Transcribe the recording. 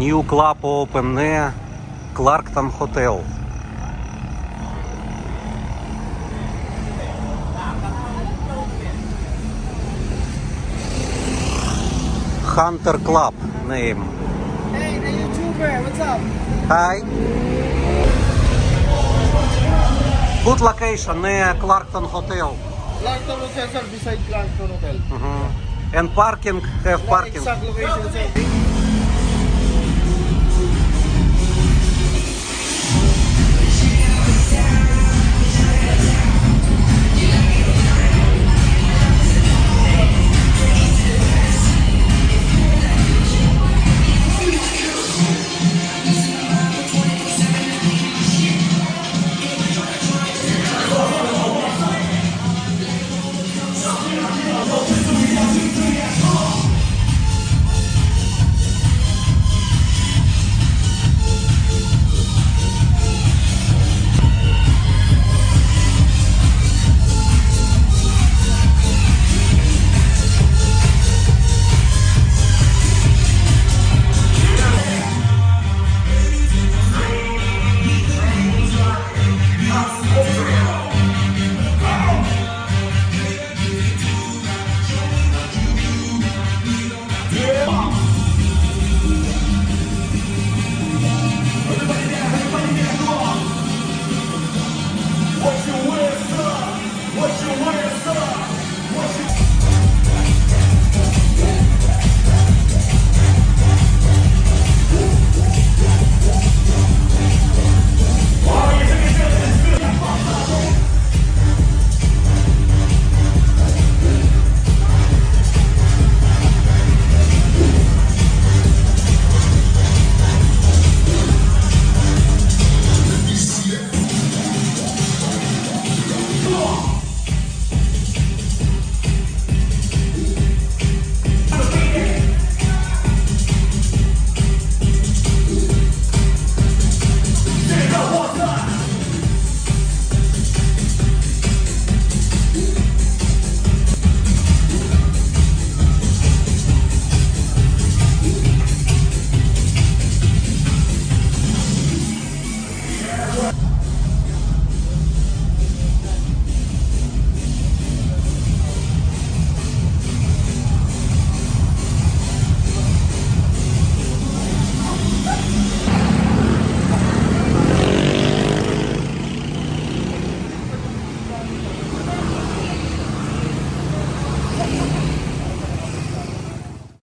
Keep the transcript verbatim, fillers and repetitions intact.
New club open near Clarkton Hotel. Hunter Club name. Hey, the YouTuber, what's up? Hi. Good location near Clarkton Hotel. Clarkton Hotel, sir, beside Clarkton Hotel. Mhm. And parking, have parking. Exact location, sir.